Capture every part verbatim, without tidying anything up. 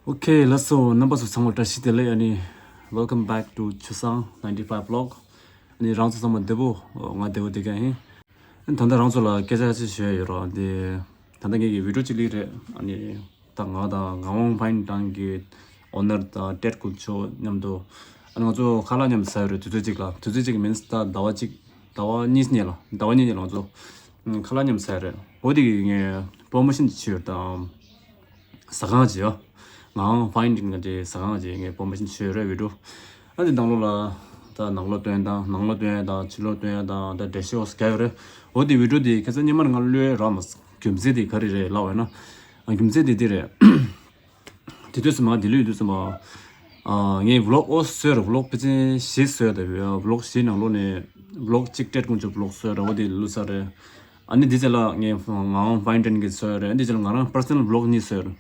ཨོ་ཁེ། ལགས་སོ། རྣམ་པ་ཚོ་ཚང་མ་བཀྲ་ཤིས་བདེ་ལེགས། ཨ་ནི། Welcome back to Chusang ninety-five vlog. ཨ་ནི་རང་ཚོ་ཚང་མ་བདེ་པོ། ང་བདེ་པོ་བསྡད་ཀྱི་ཡིན། ཨ་ནི་ད་ལྟ་རང་ཚོ་ལ་སྐད་ཆ་ཅིག་ཞུ་ཡ་ཡོད་ར། འདི་ད་ལྟ་ངེད་ཀྱི་བི་ཌིའོ་ཅིག་སླེབས་རེད། ཨ་ནི་ད་ང་དང་ངག་དབང་ཕ་ཡིན་ཊན་གྱི་ཨོ་ནར་དང་ཏྲེད་དཀོན་མཆོག་མཉམ་དུ། ཨ་ནི་ང་ཚོ་ཁ་ལག་མཉམ་དུ་ཟ་ཡོད་རེད། དུས་ཚོད་གཅིག་ལ། དུས་ཚོད་གཅིག་མིན་ད་ཟླ་བ་གཅིག་ཟླ་བ་གཉིས་ཉིན་ལ། ཟླ་བ་གཉིས་ཉིན་ལ་ང་ཚོ་ཁ་ལག་མཉམ་དུ་ཟ་ཡོད་རེད། འོ་དེ་གི་ངས་པོ་རོ་མོ་ཤན་ཅིག་བྱས་ཡོད་དང་། ཟ་ཁང་ཅིག་ཡོད། ངག་དབང་ཕ་ཡིན་ཊན་གྱི་ཟ་ཁང་ཅིག་ངས་པོ་རོ་མོ་ཤན་བྱས་ཡོད་རེད། བི་ཌིའོ། ཨ་དེ་ནང་ལོགས་ལ། ད་ནང་ལོགས་སྟོན་དང་། ནང་ལོགས་སྟོན་དང་། ཕྱི་ལོགས་སྟོན་དང་། ད་འགྲེལ་བཤད་འོ་ཟེར་རྒྱག་ཡོད་རེད། འོ་དེ་བི་ཌིའོ་དེ་ཁ་སང་ཉི་མ་ང་བློས་རག་མ་སོང་། རྒྱུ་མཚན་དེ་ག་རེ་རེད་ལབ་པ་ཡིན་ན། ཨ་རྒྱུ་མཚན་དེ་འདི་རེད། དེ་དུས་ཙམ་པ། དེ་ལོའི་དུས་ཙམ་པ། ཨ་ངས་བི་ལོག་འོ་བཟོས་རེད། བི་ལོག་ཕལ་ཆེར་བཞི་བཟོས་རེད། བི་ལོག་བཞི་ནང་ལོགས་ནས་བི་ལོག་གཅིག་ཏྲེད་དཀོན་མཆོག་བི་ལོག་བཟོས་རེད། འོ་དེ་བླུགས་ཚར་རེད། ཨ་ནི་དེ་རྗེས་ལ་ངས་ངག་དབང་ཕ་ཡིན་ཊན་གྱི་བཟོས་རེད། ཨ་ནི་དེ་རྗེས་ལ་ང་རང་པར་སོ་ནལ་བི་ལོག་གཉིས་བཟོས་རེད།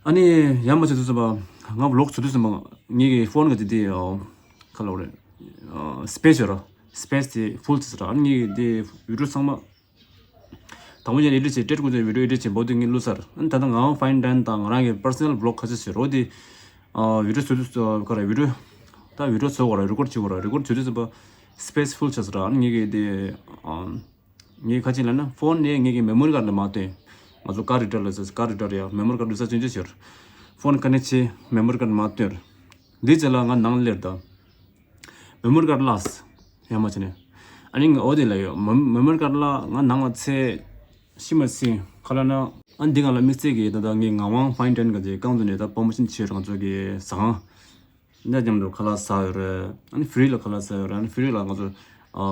ཨ་ནི་ཡར་མར་བྱེད་དུས་ཙམ་པ། ང་བི་ལོག་བཟོ་དུས་ཙམ་པ་ངེད་ཀྱི་ཕོན་གྱི་དེ་དེ་ཨ་ག་ལབ་རེད། ཨ་སི་པེ་སི་ཡོད་ར། སི་པེ་སི་དེ་ཕུལ་བྱས་ར། ཨ་ནི་ངེད་ཀྱི་དེ་བི་ཌིའོ་ཚང་མ། དང་པོ་ཉིད་ཨེ་ཌིཊ་བྱས། ཏྲེད་དཀོན་མཆོག་བི་ཌིའོ་ཨེ་ཌིཊ་བྱས། འོ་དེ་ངས་བླུགས་ཚར། ཨ་ནི་ད་ལྟ་ངག་དབང་ཕ་ཡིན་ཊན་དང་ང་རང་གི་པར་སོ་ནལ་བི་ལོག་ཁ་ཤས་བྱས་ར། འོ་དེ་ཨ་བི་ཌིའོ་བཟོ་དུས་ཙམ་པ་ག་རེ། བི་ཌིའོ་ད་བི་ཌིའོ་བཟོ་དགོས་ར། རི་ཀོཌ་བྱེད་དགོས་ར། རི་ཀོཌ་བྱེད་དུས་ཙམ་པ་སི་པེ་སི་ཕུལ་བྱས་ཚར་ར། ཨ་ནི་ངེད་ཀྱི་དེ་ཨ་ངས་ག་རེ་བྱས་ལབ་ན། ཕོན་ནས་ངེད་ཀྱི་མེ་མོ་རི་ཀཱཌ་ལ་མར་བཏོན། ང་ཚོ་ཀཱཌ་རི་ཌར་ལ་ཟེར། ཀཱཌ་རི་ཌར་ཡ་མེ་མོ་རི་ཀཱཌ་བླུགས་ས་ཆུང་ཆུང་ཞིག་ཡོད་ར། ཕོན་ཀ་ནེག་བྱས། མེ་མོ་རི་ཀཱཌ་མར་བཏོན་ར། འདི་རྗེས་ལ་ང་ནང་སླེབས་དང་། མེ་མོ་རི་ཀཱཌ་བརླགས། ཡར་མར་བྱས་ནས། ཨ་ནི་ང་འོ་དེ་ལབ་ཡོད། མེ་མེ་མོ་རི་ཀཱཌ་བརླགས། ང་ནང་ལ་ཚད་ཤི་མ་ཤི་ཁ་ལ་ན། ཨ་ནི་འདི་སྒང་ལ་དམིགས་བསལ་གྱི་ད་ལྟ་ངས་ངག་དབང་ཕ་ཡིན་ཊན་གྱི་རྐང་བཙུགས་ནས་ད་པོ་རོ་མོ་ཤན་བྱས་ར། ང་ཚོ་གི་ཟ་ཁང་ནས་མཉམ་དུ་ཁ་ལག་ཟ་ཡོད་རེད། ཨ་ནི་ཕི་རི་ལ་ཁ་ལག་ཟ་ཡོད་རེད། ཨ་ནི་ཕི་རི་ལ་ང་ཚོ་ཨ་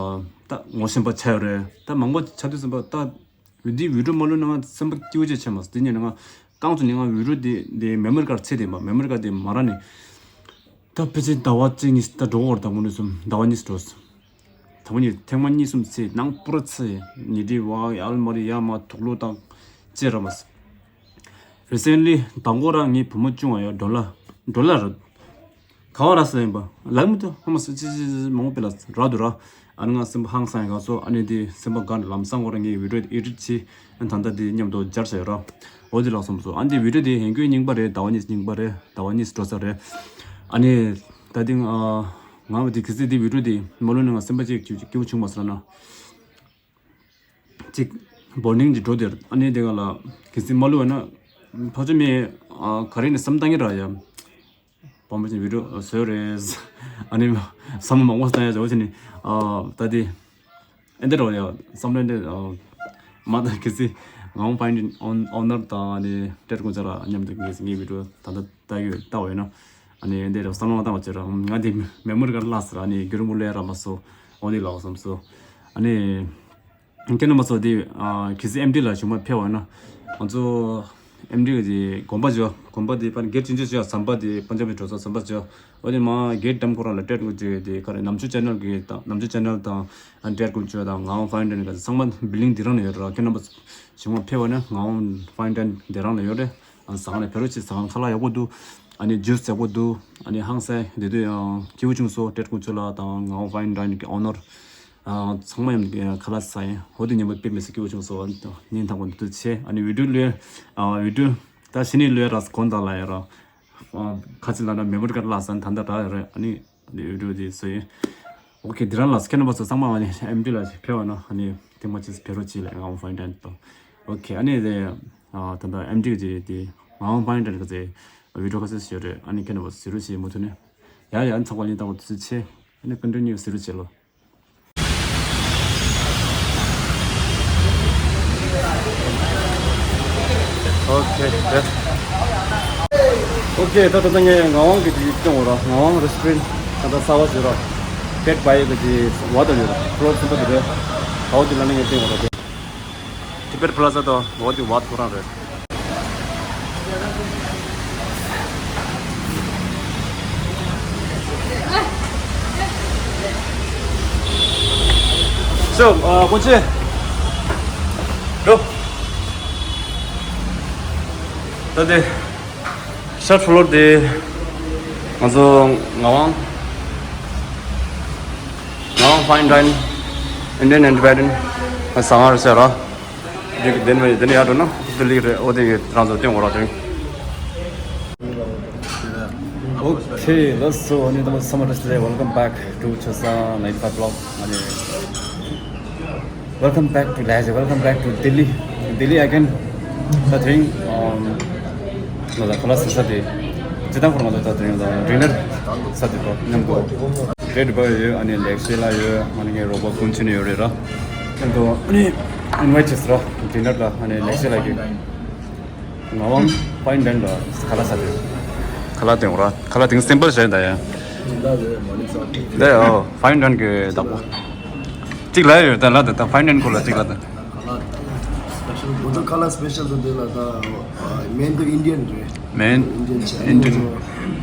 ད་ངོ་ཤེས་པ་ཆགས་ཡོད་རེད། ད་མང་པོ་ཆགས་དུས་ཙམ་པ་ད་འདི་བི་ཌིའོ་མ་བླུགས་ན་ང་སེམས་པ་སྐྱིད་པོ་ཅིག་བྱས་མ་སོང་། དེ་ཉིན་ང་རྐང་བཙུགས་ནས་ང་བི་ཌིའོ་དེ་དེ་མེ་མོ་རི་ཀཱཌ་ཚད་དེ་མ། མེ་མོ་རི་ཀཱཌ་དེ་མ་རག་ནས། ད་ཕལ་ཆེར་ཟླ་བ་གཅིག་གཉིས་ད་འགྲོ་གི་རེད། དང་པོ་ནས་བཟུང་ཟླ་བ་གཉིས་འགྲོ་སོང་། དང་པོ་ཉིད་ཐེངས་མ་གཉིས་གསུམ་བྱས། ནང་པུ་ར་ཚ་ཡི་ཉི་ཁྲི་བ་ཨལ་མ་རི་ཡར་མར་དུག་ལོག་དང་བཅས་ར་མ་སོང་། རི་སེན་ལི་དང་པོ་རང་ངའི་བུ་མོ་ཆུང་བ་ཡ་ཌོ་ལར་ཌོ་ལར་རེད། ག་བ་ར་ས་ཡིན་པ་ལབ་མི་ཐུབ། ཧ་མ་སི་ཅི་ཅི་ཅི་མང་པོ་སྤེལ་ལ་ར་འདུག་ར། ཨ་ནི་ང་སེམས་པ་ཧང་སང་ཡ་ག་སོ། ཨ་ནི་དེ་སེམས་པ་དགའ་ནས་ལམ་སང་ཁོ་རང་ངའི་བི་ཌིའོ་ཨེ་ཌིཊ་བྱས། ཨ་ནི་ད་ལྟ་དེ་མཉམ་དུ་སྦྱར་བྱས་ཡོད་ར། འོ་དེ་ལགས་སོ་མ་སོང་། ཨ་ནི་དེ་བི་ཌིའོ་དེ་ཡིན་རྒྱུ་རྙིང་པ་རེད། ཟླ་བ་གཉིས་རྙིང་པ་རེད། ཟླ་བ་གཉིས་འགྲོ་ས་རེད། ཨ་ནི་ད་དེ་ང་ང་བ་དེ་གི་སི་དེ་བི་ཌིའོ་དེ་མ་ལོ་ནས་ང་སེམས་པ་ཅིག་སྐྱིད་པོ་བྱུང་མ་སོང་ན། ཅིག་བོན་ཌིང་ཅིག་འགྲོ་དེར། ཨ་ནི་དེ་ག་ལ་གི་སི་མ་ལོ་བ་ན་ཕ་ཆུ་མེ་ཨ་ག་རེ་ནས་བསམ་བཏང་གི་ར་ཡ། བོན་པོ་ཅན་བི་ཌིའོ་བཟོས་རེད། ཨ་ནི་བསམ་བློ་མང་པོ་བཏང་ཡ་བྱ་བ་བྱས་ནས་ཨ་ད་དེ་ཨེ་འདི་རོ་ཡ་བསམ་བློ་འདི་ཨ་མ་ད་གི་སི་ངག་དབང་ཕ་ཡིན་ཊན་ཨོ་ནར་དང་ཨ་ནི་ཏྲེད་དཀོན་མཆོག་ར་མཉམ་དུ་གི་སི་ངའི་བི་ཌིའོ་ད་ལྟ་ལྟ་ཡོད་ལྟ་བ་ཡིན་ན། ཨ་ནི་འདི་ར་བསམ་བློ་བཏང་བ་བྱས་ར། ང་དེ་མེ་མོ་རི་ཀཱཌ་བརླགས་ཟེར། ཨ་ནི་རྒྱུན་རིང་པོ་སླེབས་ར་མ་སོང་། འོ་དེ་ལགས་སོ་མ་སོང་། ཨ་ནི། ཁྱེད་རྣམ་པ་ཚོ་དེ་ཨ་གལ་སྲིད་ཨེམ་ཊི་ལ་གཞུག་མ་ཕེབས་པ་ན། ང་ཚོ་ཨེམ་ཊི་གི་དེ་དགོན་པ་ཅིག་ཡོད། དགོན་པ་དེ་པར་གེ་ཊི་ཆུང་ཆུང་ཅིག་ཡོད། ཟམ་པ་དེ་པན་ཇ་བི་འགྲོ་ས་ཟམ་པ་ཅིག་ཡོད། འོ་དེ་མར་གེ་ཊི་འགྲམ་ཁོ་རང་ལ་ཏྲེད་དཀོན་མཆོག་དེ་ག་རེ་ནམ་ཆུ་ཅེ་ནལ་གི་དང་ནམ་ཆུ་ཅེ་ནལ་དང་ཨ་ཏྲེད་དཀོན་མཆོག་དང་ངག་དབང་ཕ་ཡིན་ཊན་གི་ཚང་མ་བིལ་ཌིང་དེ་རང་ལ་ཡོད་རེད། ཁྱེད་རྣམ་པ་གཞུག་མ་ཕེབས་པ་ན་ངག་དབང་ཕ་ཡིན་ཊན་དེ་རང་ལ་ཡོད་རེད། ཨ་ཟ་ཁང་ལ་ཕེབས་རོགས་བྱེད། ཟ་ཁང་ཁ་ལག་ཡག་པོ་འདུག་ཨ་ནི་ཇུས་ཡག་པོ་འདུག་ཨ་ནི་ཧང་སང་དེ་དུས་ཡང་སྐྱིད་པོ་བྱུང་སོང་། ཏྲེད་དཀོན་མཆོག་ལགས་དང་ངག་དབང་ཕ་ཡིན་ཊན་གྱི་ཨོ་ནར་ཨ་ཚང་མ་མཉམ་དུ་ཁ་ལག་ཟ་ཡིན། འོ་དེ་མཉམ་པོ་དཔེ་མི་སྲིད་སྐྱིད་པོ་བྱུང་སོང་། སྙིང་ཐག་པ་ནས་ཐུགས་རྗེ་ཆེ། ཨ་ནི་བི་ཌིའོ་ལོས་ཨ་བི་ཌིའོ་ད་ཕྱི་ནས་ལོས་ར་གོན་དང་ལ་ཡ་ར་ཨ་ཁ་ཅིག་ལ་ན་མེ་མོ་རི་ཀཱཌ་བརླགས་སོང་། ད་ལྟ་རག་ཡོད་རེད། ཨ་ནི་བི་ཌིའོ་དེ་བཟོས་ཡིན། ཨོ་ཁེ། དེ་རང་ལ་ཁྱེད་རྣམ་པ་ཚོ་ཚང་མ་ཨ་ནི་ཨེམ་ཊི་ལ་ཕེབས་པ་ན་ཨ་ནི་ཐེངས་མ་གཅིག་ཕེབས་རོགས་བྱེད་ལ། ངག་དབང་ཕ་ཡིན་ཊན་དང་། ཨོ་ཁེ། ཨ་ནི་དེ་ཨ་ད་ལྟ་ཨེམ་ཊི་གི་དེ་ངག་དབང་ཕ་ཡིན་ཊན་གི་དེ་བི་ཌིའོ་ཁ་ཤས་ཤིག་ཡོད་རེད། ཨ་ནི་ཁྱེད་རྣམ་པ་གཟིགས་རོགས་བྱེད། མུ་མཐུད་ནས་ཡ་ཡ་ཚང་མ་ལ་སྙིང་ཐག་པ་ཐུགས་རྗེ་ཆེ། ཨ་ནི་ཀོན་ཊི་ནིའུ་གཟིགས་རོགས་བྱེད་ལོ། ཨོ་ཁེ། ཨོ་ཁེ། ད་ད་ལྟ་ངས་ངག་དབང་གི་དེ་སྟོན་དགོས་ར། ངག་དབང་རེ་སི་ཊོ་རན་ཊི་ད་ལྟ་གསར་པ་བཟོས་ར། ཏེད་པའི་གི་དེ་བ་དང་ཡོད་ར། ཕློར་གསུམ་པ་དེ་རེད། ད་འོ་དེ་ལ་ནི་ངས་སྟོན་དགོས་ར། དེ་ཊི་བེཊ་པ་ལ་ཛ་དང་འོ་དེ་བ་ཐོ་རངས་རེད། So, ཨ་ཀོན་ཅི། འགྲོ། ད་དེ་ཤར་ཕུ་ལོར་དེ་ང་ཚོ་ངག་དབང་ངག་དབང་ཕ་ཡིན་ཊན་ཨིན་ཌི་ཡན་ཨེན་ཊི་བེ་ཊན་ཟ་ཁང་རེད་ཟེར་ར། དེ་དེ་ནས་དེ་ནས་ཡར་འགྲོ་ན་དེ་ལིག་རེད། འོ་དེ་རང་ཚོ་སྟོན་དགོས་ར་དེ། Okay, let's go. ཨ་ནི་ད་མ་སམ་མར་ཊི་ལེ། Welcome back to Chosa ninety-five vlog. ཨ་ནི། Welcome back to Laje. Welcome back to Delhi. Delhi again. ད་དེ་རིང་ཨམ་ང་ལ་ཁ་ལག་ཟ་ས་དེ། སྤྱིར་བཏང་ཁོ་རང་ང་ཚོ་ད་དེ་རིང་ལ་ཌི་ནར་ཟ་དེ་འགྲོ་མཉམ་དུ། ཌེ་བིཌ་བྷར་ཡོད། ཨ་ནི་ལེག་ཤི་ལགས་ཡོད། ཨ་ནི་ངའི་རོགས་པ་ཀུན་ཆེན་ཡོད་རེད་ར། མཉམ་དུ་ཨ་ནི་ཨིན་ཝའི་ཊི་བྱས་ར། ཌི་ནར་ལ། ཨ་ནི་ལེག་ཤི་ལགས་ཀྱིས། ངག་དབང་ཕ་ཡིན་ཌན་ལ་ཁ་ལག་ཟ་དེ། ཁ་ལག་སྟོན་ར། ཁ་ལག་དེང་སིམ་པལ་བྱས་ད་ཡ། འདི་ཨོ་ཕ་ཡིན་ཌན་གྱི་བདག་པོ། གཅིག་ལ་ཡོད་ད་ལ་ད་ད་ཕ་ཡིན་ཌན་ཁོ་ལ་གཅིག་ལ་ད། སི་པེ་ཤལ་བོད་ཁ་ལག་སི་པེ་ཤལ་དུ་དེ་ལ་ད་མེན་དུ་ཨིན་ཌི་ཡན་རེད། མེན་ཨིན་ཌི་ཡན་ཆེ། ཨིན་ཌི་ཡན།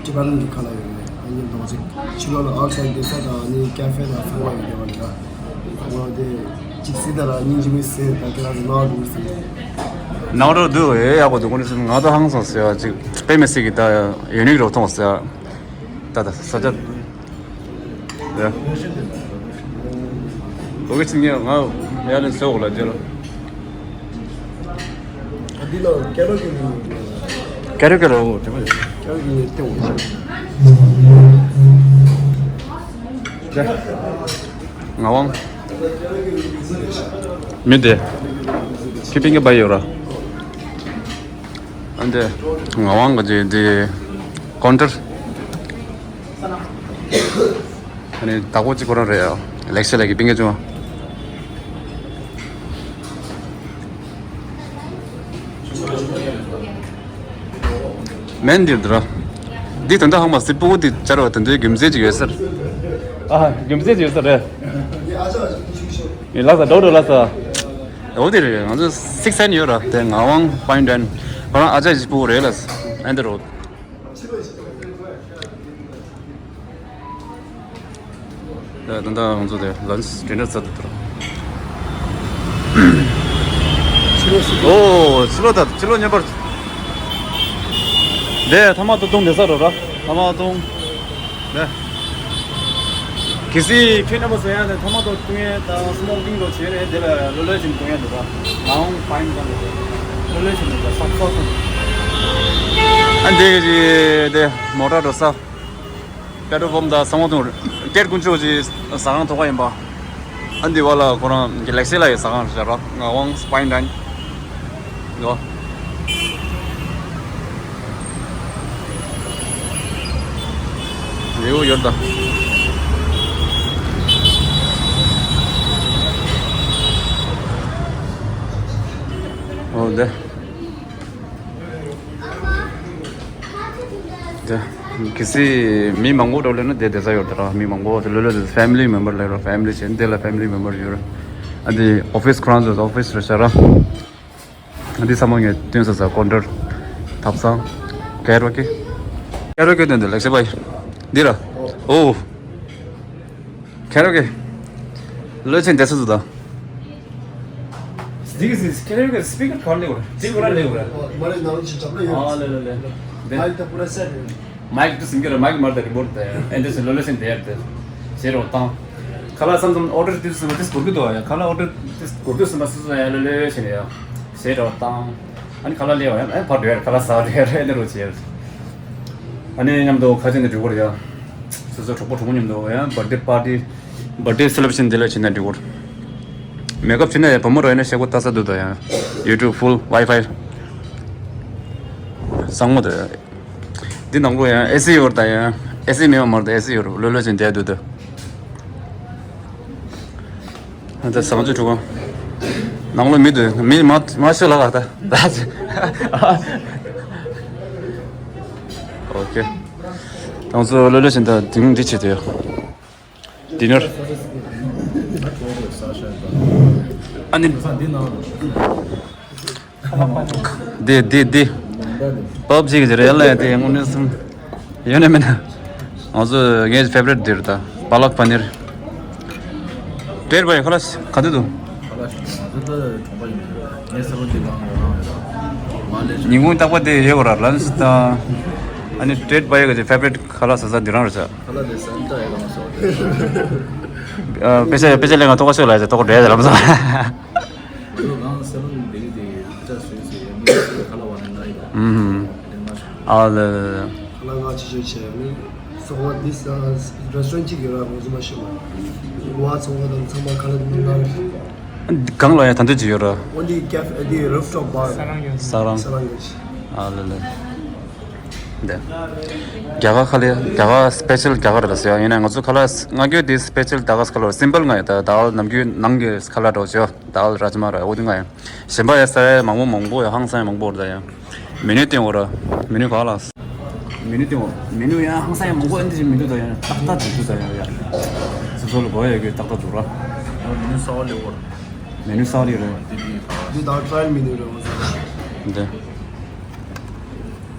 ཊི་བེ་ཊན་གྱི་ཁ་ལག་ཡོད་རེད། ཨ་ནི་དོང་ཅིག་ཕྱི་ལོགས་ལ་ཨའུཊ་སའིཌ་དེ་ས་དང་ཨ་ནི་ཀ་ཧྥེ་དང་ཚང་མ་ཡོད་རེད་བ་ལ། ཨ་ནི་དེ་གཅིག་སི་ད་ལ་སྙིང་རྗེ་མི་སེ་ད་ཁྱེད་རང་ཚོ་ནང་དུ་སེ། ནང་རོ་འདུག་ཨེ་ཡག་པོ་འདུག་ཁོ་ནི་སེ་ང་ད་ཧང་སང་སེ་ཡ་ཅིག་དཔེ་མི་སྲིད་ཀྱི་ད་ཡུ་ནིག་རོ་མཐོང་སེ་ཡ། ད་ད་ས་ཆ། ཡ། འོ་གི་ཅི་ངས་ང་ཡ་ལན་སོག་ལ་ཇེ་ལ། འདི་ལ་ཀེ་རོ་ཀེ་རོ། ཀེ་རོ་ཀེ་རོ་འོ་དེ་མ་རེད། ཀེ་རོ་ཀེ་རོ་ལྟེ་འོ་ཅི། ད། ངག་དབང་། མི་དེ། ཁྱི་པིང་གི་བ་ཡོད་ར། ཨ་འདི། ངག་དབང་གི་འདི་འདི་ཀོན་ཊར། ཨ་ནི་བདག་པོ་གཅིག་ཁོ་རང་རེད་ཡ། ལེག་ཤི་ལགས་ཀྱི་པིང་གི་ཅུང་། མེན་འདིར་འདིར། འདི་ད་ལྟ་ཧང་མ་སི་སྤུ་གུ་འདི་བཅར་བ་ད་འདི་རྒྱུ་མཚན་ཅིག་ཡོད་ཟེར། ཨ་རྒྱུ་མཚན་ཅིག་ཡོད་ཟེར་རེད། ཡི་ལགས་སོ་ཌོག་ཊར་ལགས་སོ། འོ་དེ་རེད། ང་ཚོ་སིག་སེན་ཡོད་ར། དེ་ངག་དབང་ཕ་ཡིན་ཌན། ཁོ་རང་ཨ་ཅག་གི་སྤུ་གུ་རེད་ལ། ཨེ་འདི་རོ། ད་ད་ང་ཚོ་དེ་ལན་ཆི་ཌི་ནར་ཟ་དུ་དུར། ཨོ་ཕྱི་ལོགས་ད་ཕྱི་ལོགས་ཉན་པར། དེ་ཐ་མག་ཏུ་བཏུང་དེ་ས་རོ་ར། ཐ་མག་བཏུང་། དེ། གལ་སྲིད་ཁྱོད་རྣམ་པ་ཚོ་ཡང་དེ་ཐ་མག་ཏུ་བཏུང་ཡས་དང་སི་མོ་ཀིང་རོ་བྱས་རེད། དེ་ལ་ལོ་ལོ་བཞིན་བཏུང་ཡས་འདུག་ར། ང་འོང་ཕ་ཡིན་དང་ལོ་ལོ་བཞིན་འདུག་ར། སོག་སོག་སོག་ཨ་འདི་གི་དེ་མོ་ཊ་འགྲོ་ས། པེ་ཊོལ་པམ་དང་ས་མོ་དུང་ཀེར་དཀོན་མཆོག་གི་ཟ་ཁང་ཐོག་ཁ་ཡིན་པ། ཨ་འདི་བ་ལ་ཁོ་རང་གི་ལེག་སི་ལ་ཡི་ཟ་ཁང་རེད་ར། ངག་དབང་ཕ་ཡིན་ཌན་འདུག་རེའུ་ཡོད་ད། འོ་དེ། དེ། གལ་སྲིད་མི་མང་པོ་འགྲོ་ལེ་ན་དེ་བསྡད་ས་ཡོད་དེ་ར། མི་མང་པོ་དེ་ལོ་ལོ་དེ་ཕེ་མི་ལི་མེམ་བར་ལེ་ར། ཕེ་མི་ལི་ཆེན་དེ་ལ་ཕེ་མི་ལི་མེམ་བར་ཡོད་ར། ཨ་དེ་ཨོ་ཕིས་ཁོ་རང་ཚོ་ཨོ་ཕིས་རེད་ཤག་ར། ཨ་དེ་ས་མོ་ངས་སྟོན་ས་ས་ཀོན་ཊར་ཐབ་ཚང་ཀེ་རོ་ཀེ། ཀེ་རོ་ཀེ་སྟོན་དེ་ལེགས་ཤེས་པ་ཡིན་འདི་ར། ཨོ། ཁེ་རོ་ཀེ། ལོས་ཆེན་དེ་སུ་ཟུ་དང་། This is karaoke speaker ག་ལེ་བར། ཅི་བར་ལེ་བར། མ་རེད་ནང་ཆི་ཅབ་ལ་ཡོད། ཨ་ལེ་ལེ་ལེ། མའིག་ད་པུ་ར་སེ་རེད། མའིག་ཏུ་སིང་གར་མའིག་མར་ད་རི་མོ་ཊ་ད་ཡ། ཨེ་འདི་སི་ལོ་ལོ་སིན་དེ་ཡར་དེ། ཟེར་རོ་དང་། ཁ་ལ་སམ་སམ་ཨོ་ཌར་དུ་སིན་མ་དིས་གུར་གུ་དོ་ཡ། ཁ་ལ་ཨོ་ཌར་དིས་གུར་དུ་སིན་མ་སུ་སུ་ཡ་ལོ་ལོ་ཤེ་ནི་ཡ། ཟེར་རོ་དང་། ཨ་ནི་ཁ་ལ་ལེ་བ་ཡ། ཨ་ཕར་འགྲོ་ཡ་ཁ་ལ་ས་འགྲོ་ཡ་རེ་ནི་རོ་ཆེ་ཡ། ཨ་ནི་མཉམ་དུ་ཁ་ཆེན་དུ་འགྲོ་གོ་ར་ཡ། སོ་སོ་གྲོགས་པོ་གྲོགས་མོ་མཉམ་དུ་ཡ་བར་ཌེ་པར་ཊི། བར་ཌེ་སེ་ལེ་བྷ་རེ་ཤན་དེ་ལ་ཕྱིན་ན་འགྲིག་གོ། མེ་ཀབ་བྱེད་ན་ཡང་བུ་མོ་རོ་ཡིན་ན་ཤེག་པོ་ལྟ་ས་འདུག་ད་ཡང་ཡུ་ཊུབ་ཕུལ་ཝའི་ཕའི་བཟང་མོ་དེ། འདི་ནང་ལོ་ཡང་ཨེ་སི་ཡོད་ད་ཡང་ཨེ་སི་མེད་པ་མ་རེད་ད། ཨེ་སི་ཡོད་རུ་ལོ་ལོ་ཅན་བསྡད་འདུག་ད། ད་བཟང་ཅུ་ཕྲུ་གུ་ནང་ལོ་མི་འདུག་མི་མ་མ་ཤོད་ལ་ག་ད་ད་ཨོ་ཁེ། ང་ཚོ་ལོ་ལོ་ཅན་ད་དེང་འདི་བྱེད་དུ་ཡོད། ཌི་ནར། ཨ་ནི། དེ་དེ་དེ། པབ་ཇི་གི་རེད་ལ་དེ་དངོས་གནས་སུ། ཡོད་ནས་མིན་ན། ང་ཚོ་ངའི་ཕེ་བ་རེ་ཊི་དེ་རེད་ད། པ་ལག་པ་ནིར། ཌེ་བྷི་ཌི་བྷ་ཡ་ཁ་ལ་ག་དུས་འདུག་ཁ་ལ་ང་ཚོ་ད་གྲོང་པ་ཡིན་ངས་ས་བོན་དེ་གང་ལོ་རང་མ་ལས་ཉིན་གུང་རྟག་པ་དེ་ཡོད་ར་ལན་སི་དང་། ཨ་ནི་ཌེ་བྷི་ཌི་བྷ་ཡ་གི་ཕེ་བ་རེ་ཊི་ཁ་ལ་ཟ་ས་འདི་རང་རེད་ས། ཁ་ལ་དེ་སན་ཏྲ་ཡ་གང་སོ། ཨ་དཔེ་ཆ་དཔེ་ཆ་ལས་ང་ཏོག་ཤོ་ལ་ཡ་ཏོག་འདྲེ་ལམ་སོ། ང་ཚོ་རང་སེ་བོན་དེ་གི་དེ་ཁ་ལ་བ་ནི་ང་ཡི་ག་ཨུམ། ཨ་ལེ། ལ་ང་ཆེ་ཆེ་བྱས་ནས་ཚོང་པ་འདི་ས་རེ་སི་ཊོ་རན་ཊི་གཅིག་ཡོད་ར། ང་ཚོ་མ་ཤེས་མ་ང་ཚོང་པ་དང་ཚང་མ་ག་ལ་མི་ང་། གང་ལ་ཡང་ད་འདོད་ཀྱི་ཡོད་ར། འོན་ཏེ་ཀེ་ཕེ་འདི་རུབ་ཊོབ་བར། ས་རང་ཡོད། ས་རང་། ས་རང་ཡོད། ཨ་ལེ་ལེ། འདི། རྒྱ་གར་ཁ་ལས་རྒྱ་གར་སི་པེ་ཤལ་རྒྱ་གར་རེད་ཟེར་ཡ། ཡིན་ན་ང་ཚོ་ཁ་ལག་ང་གྱོད་དེ་སི་པེ་ཤལ་ད་ག་སི་ཁ་ལག་སིམ་པལ་ང་ཡོད། ད་ད་ནམ་རྒྱུན་ནང་གི་ཁ་ལག་འགྲོ་ཆོག་ད་ར་ཇི་མ་ར་འོ་དེ་ང་ཡོད། གཞན་པ་ཡ་ས་ཡ་མང་པོ་མང་པོ་ཡ་ཧང་སང་ཡ་མང་པོ་རེད་ད་ཡ། མེ་ནུ་སྟེང་འོ་ར། མེ་ནུ་ག་ལ། མེ་ནུ་སྟེང་འོ། མེ་ནུ་ཡ་ཧང་སང་ཡ་མང་པོ་ཨ་འདི་ཞིག་མི་འདུག་ད་ཡ། ཏག་ཏག་འདུག་ད་ཡ་ཡ། སོ་སོ་ལ་དགོས་ཡ་གི་ཏག་ཏག་འདུག་ར། མེ་ནུ་གསར་པ་ལས་འོ་ར། མེ་ནུ་གསར་པ་ལས་ར། འདི་ད་ཊ་ར་ཡལ་མེ་ནུ་རེད་འོ་ཟེར། འདི།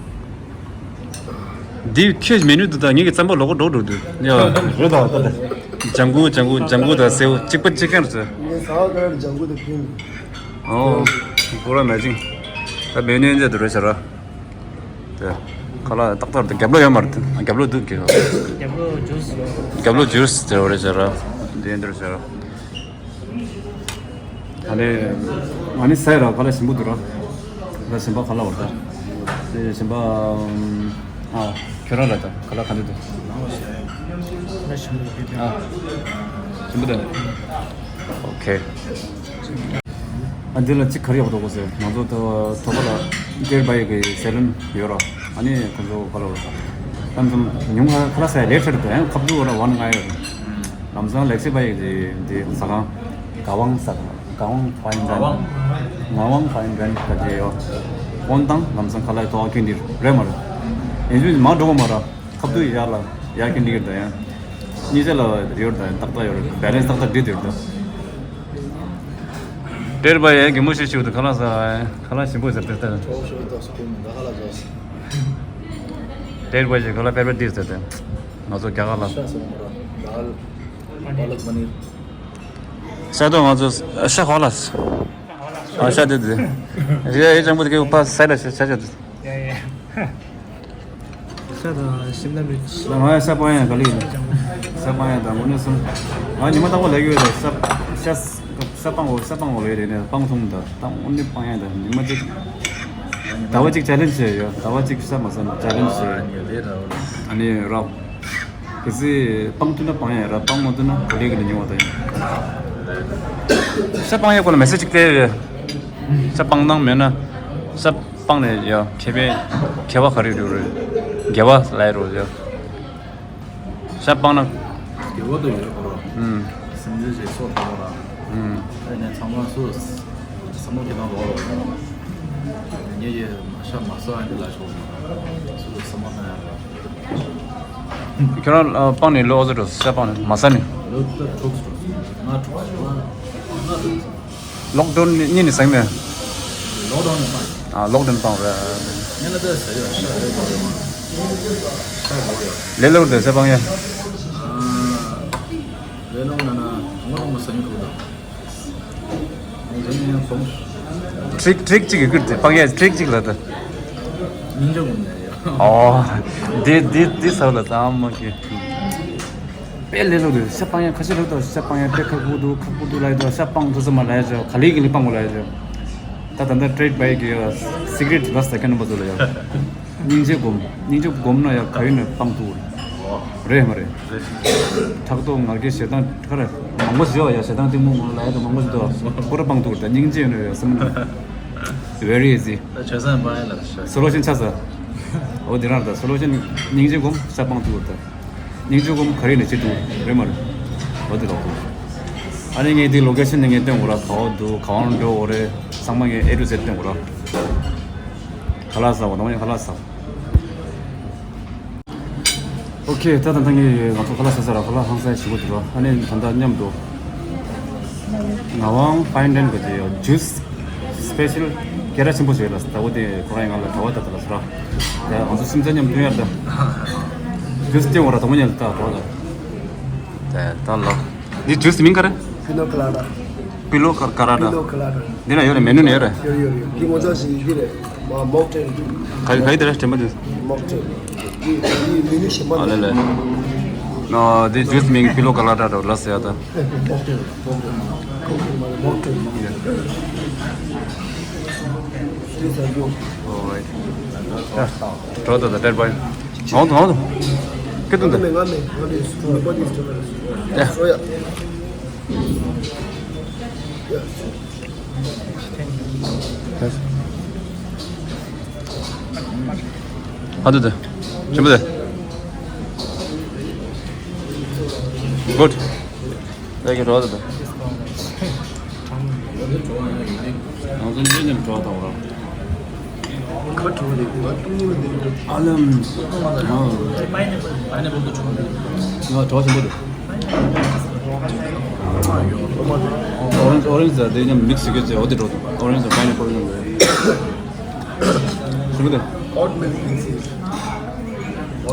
འདི་ཁྱོད་མེ་ནུ་འདུག་ད་ངེད་ཀྱི་རྩམ་པ་ལོག་གོ་འགྲོ་འགྲོ་འདུག་ཡ། རེད་ད་ད་ད། ལྗང་གུ་ལྗང་གུ་ལྗང་གུ་དང་སེའུ་གཅིག་པ་གཅིག་རྐྱང་རེད། ངས་ཟ་བ་ཀ་ར་ལྗང་གུ་དང་ཕིང་། ཨོ། པུ་ར་མེ་ཅིང་། ད་མེ་ནུ་འདི་འདུག་རེད་ཤག་ར། དེ། ཁ་ལག་ཏག་ཏག་རེད། རྒྱབ་ལོགས་ཡོད་མ་རེད། རྒྱབ་ལོགས་འདུག་གི། རྒྱབ་ལོགས་ཇུས་ཡོད། རྒྱབ་ལོགས་ཇུས་དེ་འདྲ་རེད་ཤག་ར། འདི་འདྲ་ཤག་ར། ཨ་ནི། ཨ་ནི་ཟས་ར་ཁ་ལག་ཞིམ་པོ་འདུག་ར། ད་ཞིམ་པ་ཁ་ལག་བར་ད། དེ་ཞིམ་པ། ཨ། ཁྱོད་རང་ལ་ད་ཁ་ལག་ག་འདྲ་འདུག་ཨ། ཞིམ་པོ་འདུག་ཨོ་ཁེ། ཨ་འདི་ལ་གཅིག་ག་རེ་ཡག་པོ་འདུག་གོ་ཟེར། ང་ཚོ་ད་དོ་པ་ལ་ཀེར་བའི་གི་ཟས་རིན་ཡོད་ར། ཨ་ནི་ཁོ་ཚོ་ག་ལ་བ། ཨམ་ཙམ་ཉུང་ང་ཁ་ལག་ཟ་ལེ་ཁྲེར་དུ་ཡང་ཁབ་ཏུ་བ་ལ་བ་ན་ང་ཡོད། ལམ་སང་ལེགས་སི་བའི་གི་འདི་ཟ་ཁང་། ག་ཝང་ཟ་ཁང་། ག་ཝང་ཕ་ཡིན་ཌན། ང་ཝང་ཕ་ཡིན་ཌན་ག་ཅེ་ཡོད། ཀོན་དང་ལམ་སང་ཁ་ལག་ཏོ་ཨ་ཁེན་ཌི་རེད་མ་རེད། ཨེ་ཇུ་མ་འགྲོ་གོ་མ་ར། ཁབ་ཏུ་ཡར་ལ་ཡར་ཁེན་ཌི་རེད་ད་ཡང་། གཉིས་ཆ་ལ་ཡོད་ད་ཡང་ཏག་ཏག་ཡོད་རེད། བེ་ལེན་སི་ཏག་ཏག་སྒྲིལ་ཡོད་ད། ཏེར་བ་ཡའི་གི་མོ་ཤི་ཤི་བ་དུ་ཁ་ལག་ཟ་ཁ་ལག་ཞིམ་པོ་ཟེར་ཏེ་ལྟ། ཆོག་ཤོག་ཏོག་སུ་ཁོ་མི་འདའ་ཁ་ལག་ཟ། ཏེར་བ་ཡའི་ཁ་ལག་པེར་པེར་ཏིར་ཟེར་ཏེ། ང་ཚོ་རྒྱ་གར་ལ། ཤ་ཟ་མོ་ར། དཱལ། པ་ལག་པ་ནིར། ཤ་དོ་ང་ཚོ་ཤ་ཧོ་ལ། ཨ་ཤ་དེ་དེ། རེ་ཨེ་ཅང་པོ་དེ་གི་པ་སའི་ལ་ཤ་ཤ་ཤ་དེ། ཡ་ཡ། ཤ་དང་ཤིམ་ལ་མིར་ཅི། ང་ཡང་ཤ་སྤང་ཡང་ག་ལི་ཡིན། ཤ་སྤང་ཡང་དང་དངོས་གནས་སོང་། ང་ཉི་མ་རྟག་པར་ལབ་ཀྱི་ཡོད་ལ། ཤ་ཤ་ཤ་སྤང་འོ་ཤ་སྤང་འོ་ལོས་རེད་ནས་སྤང་ཐུང་ད་ད་དངོས་གནས་སྤང་ཡང་ད་ཉི་མ་གཅིག་ཟླ་བ་གཅིག་ཅལ་ལེན་ཇི་བྱས་ཡོད། ཟླ་བ་གཅིག་ཤ་མ་ཟ་ན་ཅལ་ལེན་ཇི་བྱས་ཡོད། ཨ་ནི་རོགས། གལ་སྲིད་སྤང་ཐུབ་ན་སྤང་ཡང་ར་སྤང་མ་ཐུབ་ན་ག་ལི་གི་ལ་ཉོ་བ་ད་ཡིན། ཤ་སྤང་ཡང་ཁོ་ལ་མེ་སེ་ཇི་གཅིག་སྟེར་ཡོད། ཤ་སྤང་སྟངས་མེད་ན། ཤ་སྤང་ནས་ཡ་ཁེ་ཕན་ཁེ་བ་ག་རེ་རེད་རེད། དགེ་བ་ལ་རོ་ཡ། ཤ་སྤང་ན། དགེ་བ་དུ་ཡོད་པ་རོ། ཨུམ། སེམས་ཅན་ཞིག་སྲོག་ཐོག་ར། ཨུམ། ཨ་ནི་ཚང་མ་སུ། བསམ་བློ་ཁྱེད་དང་རོགས་རོགས། ངེད་ཀྱི་ཤ་མ་ཟ་ཨ་འདི་ལ་ཤོག་མ་ར། སུ་བསམ་བློ་གཏོང་ཡ་ར། ཁྱོད་རང་སྤང་ནས་ལོ་ཨོ་ཟེར་འགྲོ། ཤ་སྤང་ནས་མ་ཟ་ནས། ལོ་ད་དྲུག་ཙམ། ང་དྲུག་ཙམ། ལོག་ཌའུན་གཉིས་ནས་ཟིན་མེད། ལོག་ཌའུན་ནས་སྤང་། ཨ་ལོག་ཌའུན་སྤང་རེད། ངས་ལ་ད་ཟ་ཡོད་ཤ་རེད་མ་རེད་མ། ཤ་རེད་ཡོད། ལེ་ལོར་དེ་ཤ་སྤང་ཡ། ཨ་ལེ་ལོ་ན་ན་ངོ་རང་མ་ཟ་ཡོད་ཁུག་དང་། ཁྲིག་ཁྲིག་གཅིག་གི་ཁུར་དེ་སྤང་ཡ་ཁྲིག་གཅིག་ལ་ད། སྙིང་རྗེ་སྒོམ་ནས་ཡ། ཨོ། དེ་དེ་དེ་ཟ་ལ་ཙམ་མ་གི། དཔེ་ལས་སླ་རེད། ཤ་སྤང་ཡ་ཁ་ཤས་ལབ་དང་། ཤ་སྤང་ཡ་དཔེ་ཁག་པོ་འདུག་ཁག་པོ་འདུག་ལབ་ཡ་དང་། ཤ་སྤང་ཐུབ་ས་མ་ལབ་ཡ་ཅོ། ག་ལི་གི་ལི་སྤང་དགོས་ལབ་ཡ་ཅོ། ད་ད་ལྟ་ཊེ་རེཌ་བྷའི་གི་སི་ཀི་རེཊ་ལ་ས་ཁ་ནོ་པ་ཚོ་ལ་ཡ། སྙིང་རྗེ་སྒོམ། སྙིང་རྗེ་སྒོམ་ན་ཡ་ག་ཡིན་ན་སྤང་ཐུབ་རེད་མ་རེད། ཕྲག་དོག་ང་རྒྱལ་ཞེ་སྡང་ག་རེ་མང་པོ་ཞིག་ཡོད་ཡ། ཞེ་སྡང་གཏི་མུག་ལབ་ཡ་དང་མང་པོ་ཞིག་འདུག་ཁོ་ར་སྤང་ཐུབ་རེད། ད་སྙིང་རྗེ་ཡོད་ན་ཡ་སེམས་ནང་། Very easy། ད་ཆ་ཚང་སྤང་ཡ་ལ་ཤ། སོ་ལུ་ཤན་ཆ་ས། འོ་དེ་རང་ད་སོ་ལུ་ཤན་སྙིང་རྗེ་སྒོམ་ཤ་སྤང་ཐུབ་རེད་ད། སྙིང་རྗེ་སྒོམ་ག་རེ་ནས་བྱེད་ཐུབ་རེད་མ་རེད། འོ་དེ་ལོག་ཐུབ། ཨ་ནི་ངས་དེ་ལོ་ཀེ་ཤན་ནས་ངས་སྟོན་དགོས་ར། ག་བ་འདུག་ག་བ་འགྲོ་དགོས་རེད། ཚང་མ་ངས་ཨེ་ཊུ་ཟེཌ་སྟོན་དགོས་ར། ཁ་ལག་ཟ་བ་དང་ཡང་ཁ་ལག་ཟ། ཨོ་ཁེ། ད་ད་ལྟ་ངས་ང་ཚོ་ཁ་ལག་ཟ་ས་ར། ཁ་ལག་ཧང་སང་ཞིམ་པོ་འདུག་ར། ཨ་ནི་ད་ལྟ་མཉམ་དུ་ངག་དབང་ཕ་ཡིན་ཌན་གྱི་ཇུས་སི་པེ་ཤལ་སྐད་གྲགས་ཆེན་པོ་ཞིག་ལ་ཟླ་བོ་དེ་ཁོ་རང་ཡང་ང་ལ་གྲྭ་པ་ད་ལྟ་ལ་ཟེར་ར། ད་ང་ཚོ་སེམས་ཅན་མཉམ་དུ་ཡར་ད་ཇུས་སི་སྟེང་འོ་ར་དང་པོ་ཉལ་ད་གྲྭ་པ་ད། ད་ད་ལ་འདི་ཇུས་སི་མིང་ག་རེ། པི་ནོ་ཀོ་ལ་ཌ། པི་ལོ་ཀ་ཀ་ལ་ཌ། པི་ལོ་ཀོ་ལ་ཌ། འདི་ན་ཡོད་རེད། མེ་ནུ་ནས་ཡོད་རེད། ཡོད་ཡོད་ཡོད། འདི་ངོ་ཚ་ཞིག་འདི་རེད། མ་མོག་ཊེལ། ག་ག་ཡི་དེ་རེད་དྲན་པ་འདི། མོག་ཊེལ། འདི་འདི་མེ་ནུ་གཞན་པ་ཨ་ལེ་ལེ། ནོ་འདི་ཇུས་སི་མིང་པི་ལོ་ཀོ་ལ་ཌ་རེད་ལ་ཟེར་ཡ་ད། མོག་ཊེལ། མོག་ཊེལ། མོག་ཊེལ། འདི་ཟ་རྒྱུ། ཨོ་རའིཊ། ཡ། འགྲོ་ད་ད་ཏེར་བའི། ང་ཚོ་ང་ཚོ་སྐད་དུ་འདི། ང་ནས་ང་ནས་ང་ནས་སུ་མི་པ་ནས་སུ་ཡ། སོ་ཡ། ཨ་དེ་དེ། ཆེན་པོ་དེ། Good. ད་གི་རོ་དེ་དེ། ང་ཚོ་འདི་ནས་འགྲོ་དང་བ། ཁ་གྲོ་ལེ་བ་ཏུ་ལེ། ཨ་ལམ། ང་གྲོ་ཆེན་པོ་དེ། Orange, orange དང་དེ་མཉམ་mix བྱེད་ཀྱི་ཚེ་འོ་དེ་འགྲོ་དང་། Orange དང་pineapple མཉམ་དུ། ཞིམ་པོ་དེ།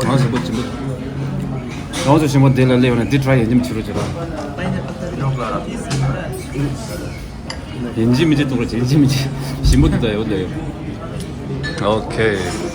ང་ཞིམ་པོ་ཞིམ་པོ། ང་ཚོ་ཞིམ་པོ་དེ་ལ་སླེབས་ཡོང་ན་འདི་try ཡང་ཉིམ་བྱེད་རོགས་བྱེད་རོགས། ཡིན་གཅིག་མིན་གཅིག་གཏོང་རོགས་བྱེད། ཡིན་གཅིག་མིན་གཅིག་ཞིམ་པོ་དེ་ད་ཡོད་ད་ཡོད། Okay.